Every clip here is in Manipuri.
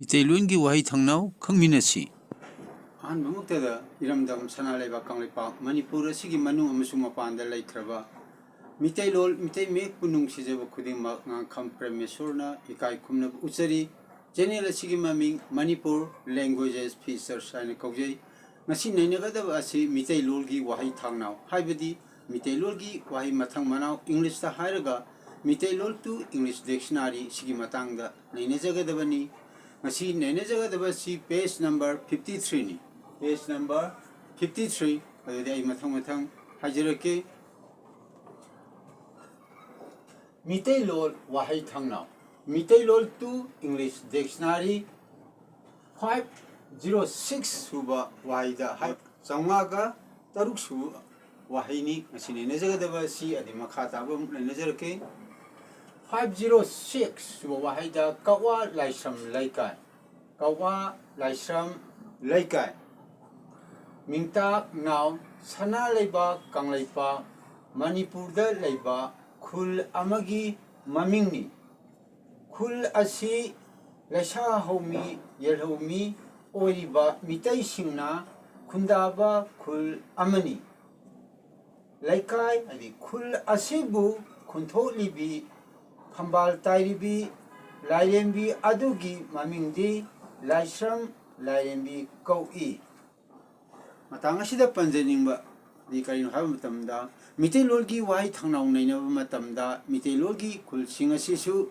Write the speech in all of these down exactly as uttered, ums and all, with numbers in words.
ꯃꯤꯇꯩꯂꯣꯟꯒꯤ ꯋꯥꯍꯩ ꯊꯥꯡꯅꯥꯎ ꯈꯪꯃꯤꯟꯅꯁꯤ꯫ ꯑꯍꯥꯟꯕꯃꯛꯇꯗ ꯏꯔꯝꯗꯝ ꯁꯅꯥ ꯂꯩꯕꯥꯛ ꯀꯪꯂꯩꯄꯥꯛ ꯃꯅꯤꯄꯨꯔ ꯑꯁꯤꯒꯤ ꯃꯅꯨꯡ ꯑꯃꯁꯨꯡ ꯃꯄꯥꯟꯗ ꯂꯩꯈ꯭ꯔꯕ ꯃꯤꯇꯩꯂꯣꯟ, ꯃꯤꯇꯩ ꯃꯌꯦꯛꯄꯨ ꯅꯨꯡꯁꯤꯖꯕ ꯈꯨꯗꯤꯡꯃꯛ ꯉꯥꯡꯈꯝ ꯄ꯭ꯔꯦꯃꯦꯁꯣꯔꯅ ꯏꯀꯥꯏ ꯈꯨꯝꯅꯕ ꯎꯠꯆꯔꯤ꯫ ꯆꯦꯅꯦꯜ ꯑꯁꯤꯒꯤ ꯃꯃꯤꯡ ꯃꯅꯤꯄꯨꯔ ꯂꯦꯡꯒ꯭ꯋꯦꯖꯦꯁ ꯐꯤꯆꯔꯁ ꯍꯥꯏꯅ ꯀꯧꯖꯩ꯫ ꯉꯁꯤ ꯅꯩꯅꯒꯗꯕ ꯑꯁꯤ ꯃꯤꯇꯩꯂꯣꯟꯒꯤ ꯋꯥꯍꯩ ꯊꯥꯡꯅꯥꯎ, ꯍꯥꯏꯕꯗꯤ ꯃꯤꯇꯩꯂꯣꯟꯒꯤ ꯋꯥꯍꯩ ꯃꯊꯪ ꯃꯅꯥꯎ, ꯏꯪꯂꯤꯁꯇ ꯍꯥꯏꯔꯒ ꯃꯤꯇꯩꯂꯣꯟ to English Dictionary ꯁꯤꯒꯤ ꯃꯇꯥꯡꯗ ꯅꯩꯅꯖꯒꯗꯕꯅꯤ꯫ ꯉꯁꯤ ꯅꯩꯅꯖꯒꯗꯕ ꯑꯁꯤ page number fifty three ꯅꯤ꯫ Page number fifty three꯫ ꯑꯗꯨꯗꯤ ꯑꯩ ꯃꯊꯪ ꯃꯊꯪ ꯍꯥꯏꯖꯔꯛꯀꯦ꯫ ꯃꯤꯇꯩꯂꯣꯟ ꯋꯥꯍꯩ ꯊꯥꯡꯅꯥꯎ, Meiteilon to English Dictionary, five zero six ꯁꯨꯕ ꯋꯥꯍꯩꯗ ꯍꯥꯏ-, ꯆꯥꯝꯃꯉꯥꯒ ꯇꯔꯨꯛ ꯁꯨꯕ ꯋꯥꯍꯩꯅꯤ꯫ ꯉꯁꯤ ꯅꯩꯅꯖꯒꯗꯕ ꯑꯁꯤ ꯑꯗꯤ ꯃꯈꯥ ꯇꯥꯕ ꯑꯃꯨꯛ ꯅꯩꯅꯖꯔꯛꯀꯦ꯫ Five zero six ꯁꯨꯕ ꯋꯥꯍꯩꯗ ꯀꯛꯋꯥ ꯂꯥꯏꯁ꯭ꯔꯝ ꯂꯩꯀꯥꯏ, ꯀꯛꯋꯥ ꯂꯥꯏꯁ꯭ꯔꯝ ꯂꯩꯀꯥꯏ, ꯃꯤꯡꯇꯥꯛ ꯅꯥꯎ, ꯁꯅꯥ ꯂꯩꯕꯥꯛ ꯀꯪꯂꯩꯄꯥꯛ ꯃꯅꯤꯄꯨꯔꯗ ꯂꯩꯕ ꯈꯨꯜ ꯑꯃꯒꯤ ꯃꯃꯤꯡꯅꯤ꯫ ꯈꯨꯜ ꯑꯁꯤ ꯂꯩꯁꯥꯍꯧꯃꯤ ꯌꯦꯜꯍꯧꯃꯤ ꯑꯣꯏꯔꯤꯕ ꯃꯤꯇꯩꯁꯤꯡꯅ ꯈꯨꯟꯗꯥꯕ ꯈꯨꯜ ꯑꯃꯅꯤ꯫ ꯂꯩꯀꯥꯏ ꯍꯥꯏꯗꯤ ꯈꯨꯜ ꯑꯁꯤꯕꯨ ꯈꯨꯟꯊꯣꯛꯂꯤꯕꯤ, ꯐꯝꯕꯥꯜ ꯇꯥꯏꯔꯤꯕꯤ ꯂꯥꯏꯔꯦꯝꯕꯤ ꯑꯗꯨꯒꯤ ꯃꯃꯤꯡꯗꯤ ꯂꯥꯏꯁ꯭ꯔꯝ ꯂꯥꯏꯔꯦꯝꯕꯤ ꯀꯧꯏ꯫ ꯃꯇꯥꯡ ꯑꯁꯤꯗ ꯄꯟꯖꯅꯤꯡꯕꯗꯤ ꯀꯔꯤꯅꯣ ꯍꯥꯏꯕ ꯃꯇꯝꯗ, ꯃꯤꯇꯩꯂꯣꯟꯒꯤ ꯋꯥꯍꯩ ꯊꯥꯡꯅꯥꯎ ꯅꯩꯅꯕ ꯃꯇꯝꯗ, ꯃꯤꯇꯩꯂꯣꯟꯒꯤ ꯈꯨꯜꯁꯤꯡ ꯑꯁꯤꯁꯨ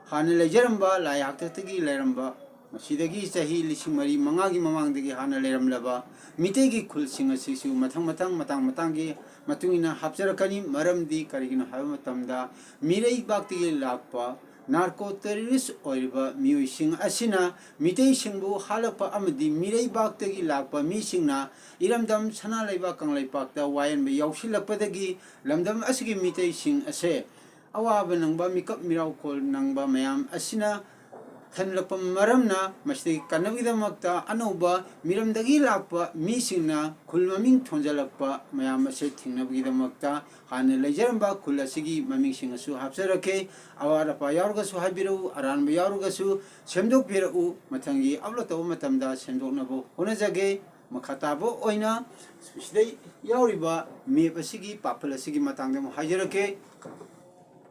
ꯍꯥꯟꯅ ꯂꯩꯖꯔꯝꯕ, ꯂꯥꯏ ꯍꯥꯛꯇꯛꯇꯒꯤ ꯂꯩꯔꯝꯕ, ꯃꯁꯤꯗꯒꯤ ꯆꯍꯤ ꯂꯤꯁꯤꯡ ꯃꯔꯤ ꯃꯉꯥꯒꯤ ꯃꯃꯥꯡꯗꯒꯤ ꯍꯥꯟꯅ ꯂꯩꯔꯝꯂꯕ ꯃꯤꯇꯩꯒꯤ ꯈꯨꯜꯁꯤꯡ ꯑꯁꯤꯁꯨ ꯃꯊꯪ ꯃꯊꯪ, ꯃꯇꯥꯡ ꯃꯇꯥꯡꯒꯤ ꯃꯇꯨꯡ ꯏꯟꯅ ꯍꯥꯞꯆꯔꯛꯀꯅꯤ꯫ ꯃꯔꯝꯗꯤ ꯀꯔꯤꯒꯤꯅꯣ ꯍꯥꯏꯕ ꯃꯇꯝꯗ, ꯃꯤꯔꯩꯕꯥꯛꯇꯒꯤ ꯂꯥꯛꯄ ꯅꯥꯔꯀꯣ ꯇꯦꯔꯣꯔꯤꯁ ꯑꯣꯏꯔꯤꯕ ꯃꯤꯑꯣꯏꯁꯤꯡ ꯑꯁꯤꯅ ꯃꯤꯇꯩꯁꯤꯡꯕꯨ ꯍꯥꯠꯂꯛꯄ ꯑꯃꯗꯤ ꯃꯤꯔꯩꯕꯥꯛꯇꯒꯤ ꯂꯥꯛꯄ ꯃꯤꯁꯤꯡꯅ ꯏꯔꯝꯗꯝ ꯁꯅꯥ ꯂꯩꯕꯥꯛ ꯀꯪꯂꯩꯄꯥꯛꯇ ꯋꯥꯌꯦꯟꯕ ꯌꯥꯎꯁꯤꯜꯂꯛꯄꯗꯒꯤ ꯂꯝꯗꯝ ꯑꯁꯤꯒꯤ ꯃꯤꯇꯩꯁꯤꯡ ꯑꯁꯦ ꯑꯋꯥꯕ ꯅꯪꯕ, ꯃꯤꯀꯞ ꯃꯤꯔꯥꯎꯈꯣꯜ ꯅꯪꯕ ꯃꯌꯥꯝ ꯑꯁꯤꯅ ꯊꯟꯂꯛꯄ ꯃꯔꯝꯅ ꯃꯁꯤꯗꯒꯤ ꯀꯟꯅꯕꯒꯤꯗꯃꯛꯇ ꯑꯅꯧꯕ ꯃꯤꯔꯝꯗꯒꯤ ꯂꯥꯛꯄ ꯃꯤꯁꯤꯡꯅ ꯈꯨꯜ ꯃꯃꯤꯡ ꯊꯣꯟꯖꯜꯂꯛꯄ ꯃꯌꯥꯝ ꯑꯁꯦ ꯊꯤꯡꯅꯕꯒꯤꯗꯃꯛꯇ ꯍꯥꯟꯅ ꯂꯩꯖꯔꯝꯕ ꯈꯨꯜ ꯑꯁꯤꯒꯤ ꯃꯃꯤꯡꯁꯤꯡ ꯑꯁꯨ ꯍꯥꯞꯆꯔꯛꯀꯦ꯫ ꯑꯋꯥꯠ ꯑꯄꯥ ꯌꯥꯎꯔꯒꯁꯨ ꯍꯥꯏꯕꯤꯔꯛꯎ, ꯑꯔꯥꯟꯕ ꯌꯥꯎꯔꯒꯁꯨ ꯁꯦꯝꯗꯣꯛꯄꯤꯔꯛꯎ꯫ ꯃꯊꯪꯒꯤ upload ꯇꯧꯕ ꯃꯇꯝꯗ ꯁꯦꯝꯗꯣꯛꯅꯕ ꯍꯣꯠꯅꯖꯒꯦ꯫ ꯃꯈꯥ ꯇꯥꯕ ꯑꯣꯏꯅ ꯁꯤꯗ ꯌꯥꯎꯔꯤꯕ map ꯑꯁꯤꯒꯤ ꯄꯥꯐꯜ ꯑꯁꯤꯒꯤ ꯃꯇꯥꯡꯗ ꯑꯃꯨꯛ ꯍꯥꯏꯖꯔꯛꯀꯦ꯫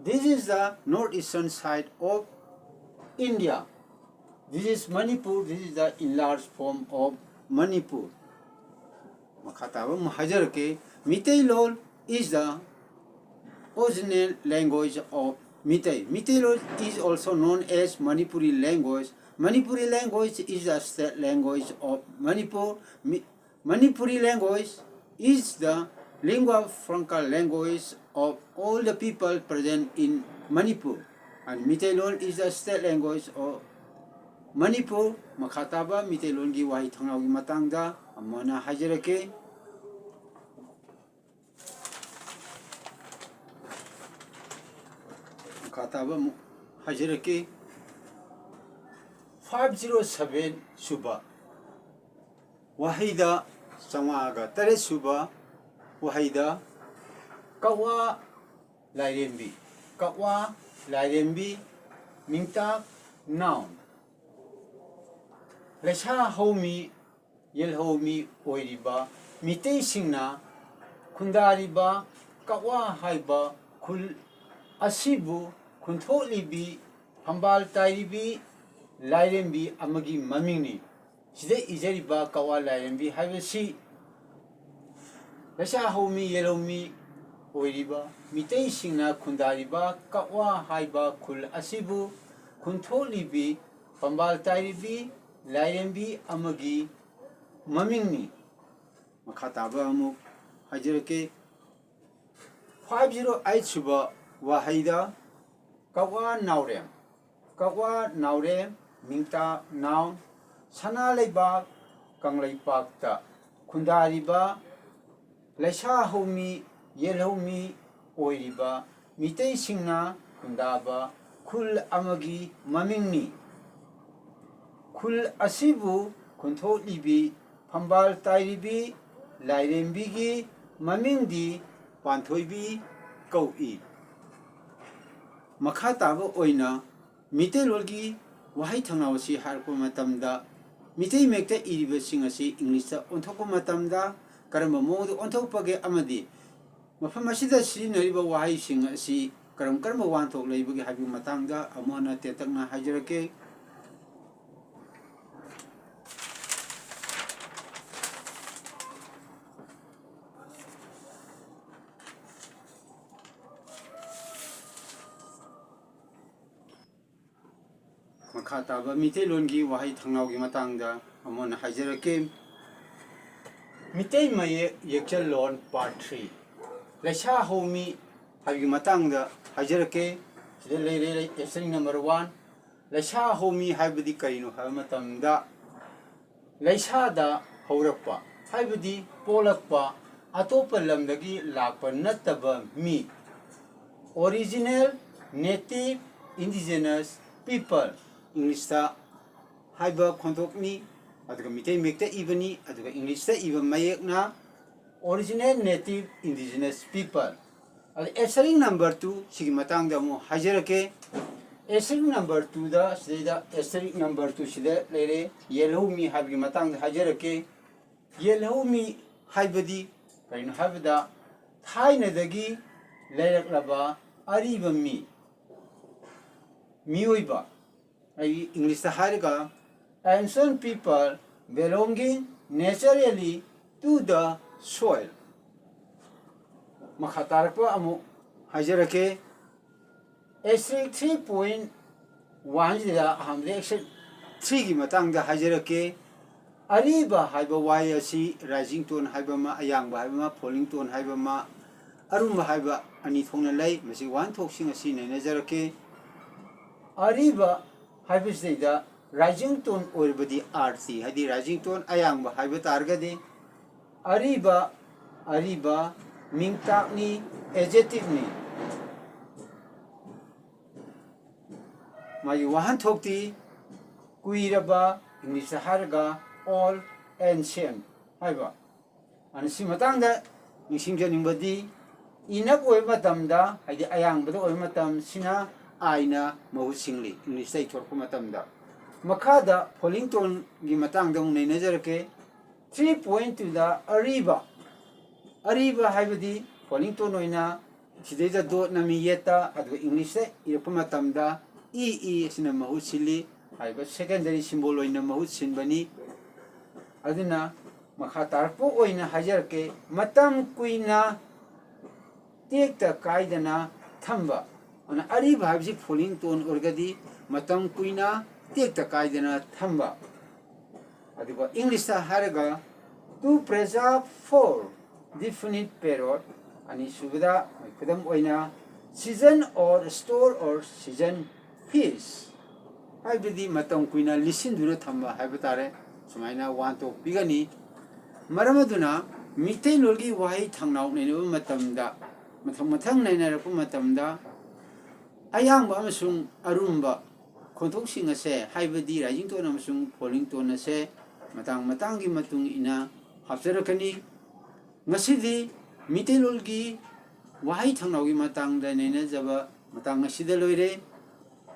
This is the northeastern side of India. This is Manipur. This is the enlarged form of Manipur. ꯃꯈꯥ ꯇꯥꯕ ꯑꯃꯨꯛ ꯍꯥꯏꯖꯔꯛꯀꯦ꯫ Meiteilon is the original language of Meitei. Meitei is also known as Manipuri language. Manipuri language is the state language of Manipur. Mi- Manipuri language is the lingua franca language of all the people present in Manipur. And Meitei is the state language of Manipur. ꯃꯈꯥ ꯇꯥꯕ ꯃꯤꯇꯩꯂꯣꯟꯒꯤ ꯋꯥꯍꯩ ꯊꯣꯡꯅꯥꯎꯒꯤ ꯃꯇꯥꯡꯗ ꯑꯃꯨꯛ ꯍꯟꯅ ꯍꯥꯏꯖꯔꯛꯀꯦ꯫ ꯃꯈꯥ ꯇꯥꯕ ꯑꯃꯨꯛ ꯍꯥꯏꯖꯔꯛꯀꯦ꯫ Five zero seven ꯁꯨꯕ ꯋꯥꯍꯩꯗ, ꯆꯥꯝꯃꯉꯥꯒ ꯇꯔꯦꯠ ꯁꯨꯕ ꯋꯥꯍꯩꯗ ꯀꯛꯋꯥ ꯂꯥꯏꯔꯦꯝꯕꯤ, ꯀꯛꯋꯥ ꯂꯥꯏꯔꯦꯝꯕꯤ, ꯃꯤꯡꯇꯥꯛ, noun꯫ ꯂꯩꯁꯥ ꯍꯧꯃꯤ, ꯌꯦꯜꯍꯧꯃꯤ ꯑꯣꯏꯔꯤꯕ ꯃꯤꯇꯩꯁꯤꯡꯅ ꯈꯨꯟꯗꯥꯔꯤꯕ ꯀꯛꯋꯥ ꯍꯥꯏꯕ ꯈꯨꯜ ꯑꯁꯤꯕꯨ ꯈꯨꯟꯊꯣꯛꯂꯤꯕꯤ, ꯐꯝꯕꯥꯜ ꯇꯥꯏꯔꯤꯕꯤ ꯂꯥꯏꯔꯦꯝꯕꯤ ꯑꯃꯒꯤ ꯃꯃꯤꯡꯅꯤ꯫ ꯁꯤꯗ ꯏꯖꯔꯤꯕ ꯀꯛꯋꯥ ꯂꯥꯏꯔꯦꯝꯕꯤ ꯍꯥꯏꯕꯁꯤ ꯂꯩꯁꯥ ꯍꯧꯃꯤ ꯌꯦꯜꯍꯧꯃꯤ ꯑꯣꯏꯔꯤꯕ ꯃꯤꯇꯩꯁꯤꯡꯅ ꯈꯨꯟꯗꯥꯔꯤꯕ ꯀꯛꯋꯥ ꯍꯥꯏꯕ ꯈꯨꯜ ꯑꯁꯤꯕꯨ ꯈꯨꯟꯊꯣꯛꯂꯤꯕꯤ, ꯐꯝꯕꯥꯜ ꯇꯥꯏꯔꯤꯕꯤ ꯂꯥꯏꯔꯦꯝꯕꯤ ꯑꯃꯒꯤ ꯃꯃꯤꯡꯅꯤ꯫ ꯃꯈꯥ ꯇꯥꯕ ꯑꯃꯨꯛ ꯍꯥꯏꯖꯔꯛꯀꯦ꯫ Five zero eight ꯁꯨꯕ ꯋꯥꯍꯩꯗ ꯀꯛꯋꯥ ꯅꯥꯎꯔꯦꯝ, ꯀꯛꯋꯥ ꯅꯥꯎꯔꯦꯝ, ꯃꯤꯡꯇꯥꯛ, noun꯫ ꯁꯅꯥ ꯂꯩꯕꯥꯛ ꯀꯪꯂꯩꯄꯥꯛꯇ ꯈꯨꯟꯗꯥꯔꯤꯕ ꯂꯩꯁꯥ ꯍꯧꯃꯤ, ꯌꯦꯜꯍꯧꯃꯤ ꯑꯣꯏꯔꯤꯕ ꯃꯤꯇꯩꯁꯤꯡꯅ ꯈꯨꯟꯗꯥꯕ ꯈꯨꯜ ꯑꯃꯒꯤ ꯃꯃꯤꯡꯅꯤ꯫ ꯈꯨꯜ ꯑꯁꯤꯕꯨ ꯈꯨꯟꯊꯣꯛꯂꯤꯕꯤ ꯐꯝꯕꯥꯜ ꯇꯥꯏꯔꯤꯕꯤ ꯂꯥꯏꯔꯦꯝꯕꯤꯒꯤ ꯃꯃꯤꯡꯗꯤ ꯄꯥꯟꯊꯣꯏꯕꯤ ꯀꯧꯏ꯫ ꯃꯈꯥ ꯇꯥꯕ ꯑꯣꯏꯅ ꯃꯤꯇꯩꯂꯣꯟꯒꯤ ꯋꯥꯍꯩ ꯊꯪꯅꯥꯎ ꯑꯁꯤ ꯍꯥꯏꯔꯛꯄ ꯃꯇꯝꯗ, ꯃꯤꯇꯩ ꯃꯌꯦꯛꯇ ꯏꯔꯤꯕꯁꯤꯡ ꯑꯁꯤ ꯏꯪꯂꯤꯁꯇ ꯑꯣꯟꯊꯣꯛꯄ ꯃꯇꯝꯗ ꯀꯔꯝꯕ ꯃꯑꯣꯡꯗ ꯑꯣꯟꯊꯣꯛꯄꯒꯦ ꯑꯃꯗꯤ ꯃꯐꯝ ꯑꯁꯤꯗ ꯁꯤꯖꯤꯟꯅꯔꯤꯕ ꯋꯥꯍꯩꯁꯤꯡ ꯑꯁꯤ ꯀꯔꯝ ꯀꯔꯝꯕ ꯋꯥꯍꯟꯊꯣꯛ ꯂꯩꯕꯒꯦ ꯍꯥꯏꯕꯒꯤ ꯃꯇꯥꯡꯗ ꯑꯃꯨꯛ ꯍꯟꯅ ꯇꯦꯟꯇꯛꯅ ꯍꯥꯏꯖꯔꯛꯀꯦ꯫ ꯃꯈꯥ ꯇꯥꯕ ꯃꯤꯇꯩꯂꯣꯟꯒꯤ ꯋꯥꯍꯩ ꯊꯪꯅꯥꯎꯒꯤ ꯃꯇꯥꯡꯗ ꯑꯃꯨꯛ ꯍꯟꯅ ꯍꯥꯏꯖꯔꯛꯀꯦ꯫ ꯃꯤꯇꯩ ꯃꯌꯦꯛ ꯌꯦꯛꯆꯜꯂꯣꯟ part three, ꯂꯩꯁꯥ ꯍꯧꯃꯤ ꯍꯥꯏꯕꯒꯤ ꯃꯇꯥꯡꯗ ꯍꯥꯏꯖꯔꯛꯀꯦ꯫ ꯁꯤꯗ ꯂꯩꯔꯦ, ꯑꯦꯁꯇꯔꯤꯛ number one꯫ ꯂꯩꯁꯥ ꯍꯧꯃꯤ ꯍꯥꯏꯕꯗꯤ ꯀꯔꯤꯅꯣ ꯍꯥꯏꯕ ꯃꯇꯝꯗ, ꯂꯩꯁꯥꯗ ꯍꯧꯔꯛꯄ ꯍꯥꯏꯕꯗꯤ ꯄꯣꯛꯂꯛꯄ, ꯑꯇꯣꯞꯄ ꯂꯝꯗꯒꯤ ꯂꯥꯛꯄ ꯅꯠꯇꯕ ꯃꯤ, original native indigenous people, ꯏꯪꯂꯤꯁꯇ ꯍꯥꯏꯕ ꯈꯣꯟꯊꯣꯛꯅꯤ꯫ ꯑꯗꯨꯒ ꯃꯤꯇꯩ ꯃꯌꯦꯛꯇ ꯏꯕꯅꯤ, ꯑꯗꯨꯒ ꯏꯪꯂꯤꯁꯇ ꯏꯕ ꯃꯌꯦꯛꯅ original native indigenous people꯫ ꯑꯗ ꯑꯦꯁꯇꯔꯤꯛ number two ꯁꯤꯒꯤ ꯃꯇꯥꯡꯗ ꯑꯃꯨꯛ ꯍꯥꯏꯖꯔꯛꯀꯦ꯫ ꯑꯦꯁꯇꯔꯤꯛ number twoꯗ, ꯁꯤꯗꯩꯗ ꯑꯦꯁꯇꯔꯤꯛ number two ꯁꯤꯗ ꯂꯩꯔꯦ, ꯌꯦꯜꯍꯧꯃꯤ ꯍꯥꯏꯕꯒꯤ ꯃꯇꯥꯡꯗ ꯍꯥꯏꯖꯔꯛꯀꯦ꯫ ꯌꯦꯜꯍꯧꯃꯤ ꯍꯥꯏꯕꯗꯤ ꯀꯔꯤꯅꯣ ꯍꯥꯏꯕꯗ, ꯊꯥꯏꯅꯗꯒꯤ ꯂꯩꯔꯛꯂꯕ ꯑꯔꯤꯕ ꯃꯤ, ꯃꯤꯑꯣꯏꯕ, ꯑꯩ ꯏꯪꯂꯤꯁꯇ ꯍꯥꯏꯔꯒ, ancient people belonging naturally to the soil꯫ ꯃꯈꯥ ꯇꯥꯔꯛꯄ ꯑꯃꯨꯛ ꯍꯥꯏꯖꯔꯛꯀꯦ꯫ ꯑꯦꯁꯇꯔꯤꯛ three point one ꯁꯤꯗ ꯑꯍꯥꯟꯕꯗ ꯑꯦꯁꯇꯔꯤꯛ threeꯒꯤ ꯃꯇꯥꯡꯗ ꯍꯥꯏꯖꯔꯛꯀꯦ꯫ ꯑꯔꯤꯕ ꯍꯥꯏꯕ ꯋꯥꯍꯩ ꯑꯁꯤ rising tone ꯍꯥꯏꯕ ꯑꯃ, ꯑꯌꯥꯡꯕ ꯍꯥꯏꯕ ꯑꯃ, falling tone ꯍꯥꯏꯕ ꯑꯃ, ꯑꯔꯨꯝꯕ ꯍꯥꯏꯕ ꯑꯅꯤ ꯊꯣꯛꯅ ꯂꯩ꯫ ꯃꯁꯤ ꯋꯥꯍꯟꯊꯣꯛꯁꯤꯡ ꯑꯁꯤ ꯅꯩꯅꯖꯔꯛꯀꯦ꯫ ꯑꯔꯤꯕ ꯍꯥꯏꯕꯁꯤꯗꯩꯗ rising tone ꯑꯣꯏꯔꯕꯗꯤ R T, ꯍꯥꯏꯗꯤ rising tone ꯑꯌꯥꯡꯕ ꯍꯥꯏꯕ ꯇꯥꯔꯒꯗꯤ, ꯑꯔꯤꯕ, ꯑꯔꯤꯕ ꯃꯤꯡꯇꯥꯛꯅꯤ, adjectiveꯅꯤ꯫ ꯃꯥꯒꯤ ꯋꯥꯍꯟꯊꯣꯛꯇꯤ ꯀꯨꯏꯔꯕ, ꯏꯪꯂꯤꯁꯇ ꯍꯥꯏꯔꯒ old, ancient ꯍꯥꯏꯕ꯫ ꯑꯗꯨꯅ ꯁꯤ ꯃꯇꯥꯡꯗ ꯅꯤꯡꯁꯤꯡꯖꯅꯤꯡꯕꯗꯤ, ꯏꯅꯞ ꯑꯣꯏꯕ ꯃꯇꯝꯗ, ꯍꯥꯏꯗꯤ ꯑꯌꯥꯡꯕꯗ ꯑꯣꯏꯕ ꯃꯇꯝꯁꯤꯅ ꯑꯥꯏꯅ ꯃꯍꯨꯠ ꯁꯤꯡꯂꯤ, ꯏꯪꯂꯤꯁꯇ ꯏꯊꯣꯔꯛꯄ ꯃꯇꯝꯗ꯫ ꯃꯈꯥꯗ falling toneꯒꯤ ꯃꯇꯥꯡꯗ ꯑꯃꯨꯛ ꯅꯩꯅꯖꯔꯛꯀꯦ꯫ Three point twoꯗ ꯑꯔꯤꯕ, ꯑꯔꯤꯕ ꯍꯥꯏꯕꯗꯤ falling tone ꯑꯣꯏꯅ ꯁꯤꯗꯩꯗ dot ꯅꯝꯃꯤ ꯌꯦꯠꯇ, ꯑꯗꯨꯒ ꯏꯪꯂꯤꯁꯇ ꯏꯔꯛꯄ ꯃꯇꯝꯗ ꯏ, ꯏ ꯑꯁꯤꯅ ꯃꯍꯨꯠ ꯁꯤꯜꯂꯤ꯫ ꯍꯥꯏꯔꯤꯕ secondary symbol ꯑꯣꯏꯅ ꯃꯍꯨꯠ ꯁꯤꯟꯕꯅꯤ꯫ ꯑꯗꯨꯅ ꯃꯈꯥ ꯇꯥꯔꯛꯄ ꯑꯣꯏꯅ ꯍꯥꯏꯖꯔꯛꯀꯦ, ꯃꯇꯝ ꯀꯨꯏꯅ ꯇꯦꯛꯇ ꯀꯥꯏꯗꯅ ꯊꯝꯕ꯫ ꯑꯗꯨꯅ ꯑꯔꯤꯕ ꯍꯥꯏꯕꯁꯤ falling tone ꯑꯣꯏꯔꯒꯗꯤ ꯃꯇꯝ ꯀꯨꯏꯅ ꯇꯦꯛꯇ ꯀꯥꯏꯗꯅ ꯊꯝꯕ꯫ ꯑꯗꯨꯒ ꯏꯪꯂꯤꯁꯇ ꯍꯥꯏꯔꯒ to preserve for definite period꯫ ꯑꯅꯤꯁꯨꯕꯗ ꯈꯨꯗꯝ ꯑꯣꯏꯅ season or store or season fish꯫ ꯍꯥꯏꯕꯗꯤ ꯃꯇꯝ ꯀꯨꯏꯅ ꯂꯤꯠꯁꯤꯟꯗꯨꯅ ꯊꯝꯕ ꯍꯥꯏꯕ ꯇꯥꯔꯦ꯫ ꯁꯨꯃꯥꯏꯅ ꯋꯥꯍꯟꯊꯣꯛ ꯄꯤꯒꯅꯤ꯫ ꯃꯔꯝ ꯑꯗꯨꯅ ꯃꯤꯇꯩꯂꯣꯟꯒꯤ ꯋꯥꯍꯩ ꯊꯧꯅꯥꯎ ꯅꯩꯅꯕ ꯃꯇꯝꯗ, ꯃꯊꯪ ꯃꯊꯪ ꯅꯩꯅꯔꯛꯄ ꯃꯇꯝꯗ ꯑꯌꯥꯡꯕ ꯑꯃꯁꯨꯡ ꯑꯔꯨꯝꯕ ꯈꯣꯟꯊꯣꯛꯁꯤꯡ ꯑꯁꯦ, ꯍꯥꯏꯕꯗꯤ rising tone ꯑꯃꯁꯨꯡ falling tone ꯑꯁꯦ ꯃꯇꯥꯡ ꯃꯇꯥꯡꯒꯤ ꯃꯇꯨꯡ ꯏꯟꯅ ꯍꯥꯞꯆꯔꯛꯀꯅꯤ꯫ ꯉꯁꯤꯗꯤ ꯃꯤꯇꯩꯂꯣꯟꯒꯤ ꯋꯥꯍꯩ ꯊꯧꯅꯥꯎꯒꯤ ꯃꯇꯥꯡꯗ ꯅꯩꯅꯖꯕ ꯃꯇꯥꯡ ꯑꯁꯤꯗ ꯂꯣꯏꯔꯦ꯫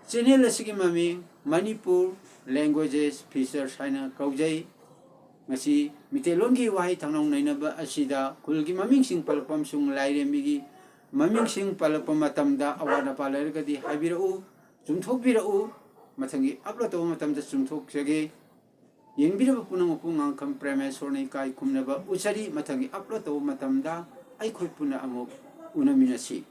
Channel ꯑꯁꯤꯒꯤ ꯃꯃꯤꯡ ꯃꯅꯤꯄꯨꯔ Languages Features ꯍꯥꯏꯅ ꯀꯧꯖꯩ꯫ ꯉꯁꯤ ꯃꯤꯇꯩꯂꯣꯟꯒꯤ ꯋꯥꯍꯩ ꯊꯧꯅꯥꯎ ꯅꯩꯅꯕ ꯑꯁꯤꯗ ꯈꯨꯜꯒꯤ ꯃꯃꯤꯡꯁꯤꯡ ꯄꯜꯂꯛꯄ ꯑꯃꯁꯨꯡ ꯂꯥꯏꯔꯦꯝꯕꯤꯒꯤ ꯃꯃꯤꯡꯁꯤꯡ ꯄꯜꯂꯛꯄ ꯃꯇꯝꯗ ꯑꯋꯥꯠ ꯑꯄꯥ ꯂꯩꯔꯒꯗꯤ ꯍꯥꯏꯕꯤꯔꯛꯎ, ꯆꯨꯝꯊꯣꯛꯄꯤꯔꯛꯎ꯫ ꯃꯊꯪꯒꯤ upload ꯇꯧꯕ ꯃꯇꯝꯗ ꯆꯨꯝꯊꯣꯛꯆꯒꯦ꯫ ꯌꯦꯡꯕꯤꯔꯕ ꯄꯨꯝꯅꯃꯛꯄꯨ ꯉꯥꯡꯈꯝ ꯄ꯭ꯔꯦꯃꯦꯁꯣꯔꯅ ꯏꯀꯥꯏ ꯈꯨꯝꯅꯕ ꯎꯠꯆꯔꯤ꯫ ꯃꯊꯪꯒꯤ upload ꯇꯧꯕ ꯃꯇꯝꯗ ꯑꯩꯈꯣꯏ ꯄꯨꯟꯅ ꯑꯃꯨꯛ ꯎꯅꯃꯤꯟꯅꯁꯤ꯫